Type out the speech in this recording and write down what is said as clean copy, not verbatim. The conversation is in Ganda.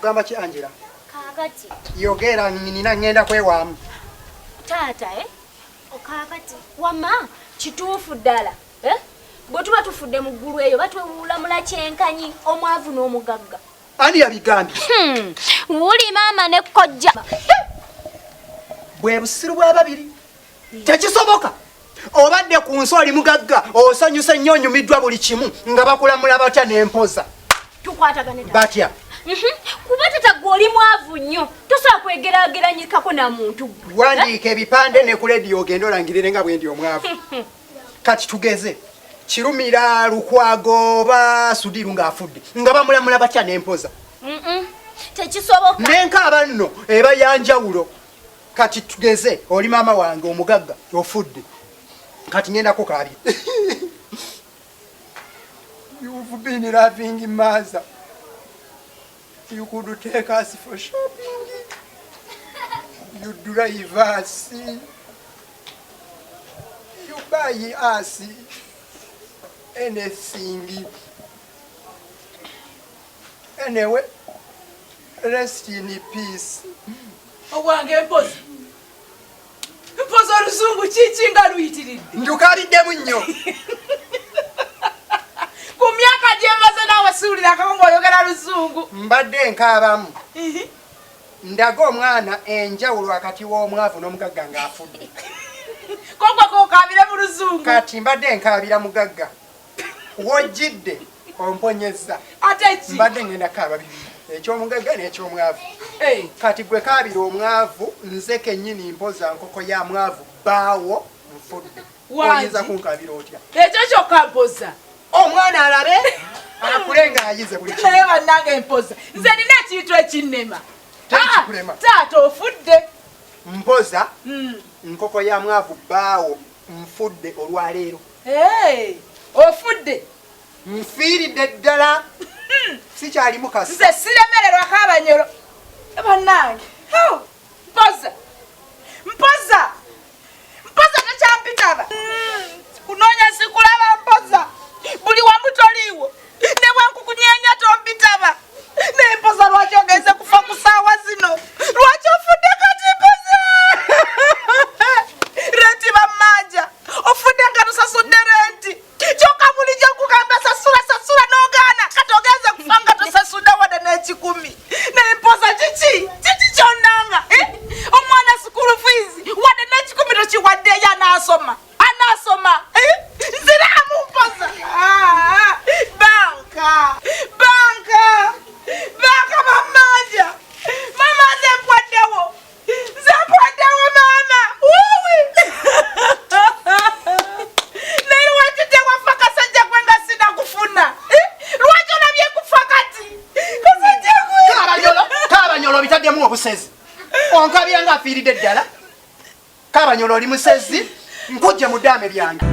Ogamba ki Angela? Kaakati. Yogera nina ngenda kwewaamu. Taata eh? Kaakati wama kituufu ddala eh? Bwe tuba tufudde mu ggulu eyo batwewuulamula kyenkanyi omwavu n'omugagga. Ani yabigambye? Wuli maama ne kojja. Bwe busiru bw'ababiri. Tekisoboka. Obadde ku nsi oli mugagga, osanyuse nnyo, onyumiddwa buli kimu, nga bakulamula batya n'empoza? Tukwatagane batya? Kuba tata gwe oli mwavu nnyo, tosobola kwegerageranyikako na muntu gwe. Wandiika ebipande ne ku lediyo ogende olangirire nga bwe ndi omwavu. Kati tugeze Kirumira, Lukwago oba Sudiru ng'afudde, nga bamulamula batya n'empoza? Tekisoboka. N'enkaaba nno eba ya njawulo. Kati tugeze oli maama wange omugagga ofudde, kati ngenda kukaabya. You've been loving mother. You could take us for shopping. You drive us. You buy us anything. Anyway, rest in peace. Owange mpozi. Mpozi oluzungu kiki nga luyitiridde? Ndukabiddemu nnyo. Ku myaka gye mmaze naawe siwulirangako ng'oyogera luzungu. Mbadde nkaabamu. Ndaga omwana enjawulo wakati w'omwavu n'omugagga ng'afudde. Kogwa kokaabire mu luzungu. Kati mbadde nkaabira mugagga. Wojjidde omponyezza. Ate ki? Mbadde ngenda kaaba bibiri, eky'omugagga n'eky'omwavu. Kati gwe kaabira omwavu, nze kennyini mpoza nkoko ya mwavu bbaawo nfudde. Oyinza kunkaabira otya? Ekyo kyokka mpoza. Omwana alabe akule ng'ayize buli kimu. Naye bannange mpoza, nze nina ekintu ekinnema. Tekikulema. Taata ofudde. Mpoza nkoko ya mwavu bbaawo nfudde olwaleero. Ofudde. Nfiiridde ddala. Sikyalimu kasi. Nze siremererwa Kabanyolo. Bannange. Mpoza. Mpoza. Mpoza tekyampitaba. Kunoonya sikulaba mpoza. Buli wamu toliiwo. Ne bwe nkukunyeenya tompitaba. Naye mpoza lwaki ogenze kufa ku ssaawa zino? Lwaki ofudde kati mpoza? Renti bammanja. Ofudde nga tosasudde renti. Kyokka bulijjo nkugamba sasula sasula n'ogaana. Kati ogenze kufa nga tosasudde wadde n'ekikumi. Naye mpoza kiki? Kiki kyonnanga? Omwana school fees wadde n'ekikumi tokiwaddeyo anaasoma. Anaasoma. Nziraamu mpoza. Banka. Banka. Banka bammanja. Maama nze mpwaddewo. Nze mpwaddewo maama. Wuuwi. Naye lwaki tewafa kasajja gwe nga sinakufuna? Lwaki olabye kufa kati? Kasajja gwe. Kabanyolo, Kabanyolo obitaddemu obusezi. Onkabira ng'afiiridde ddala. Kabanyolo oli musezi, nkujje mu ddaame lyange.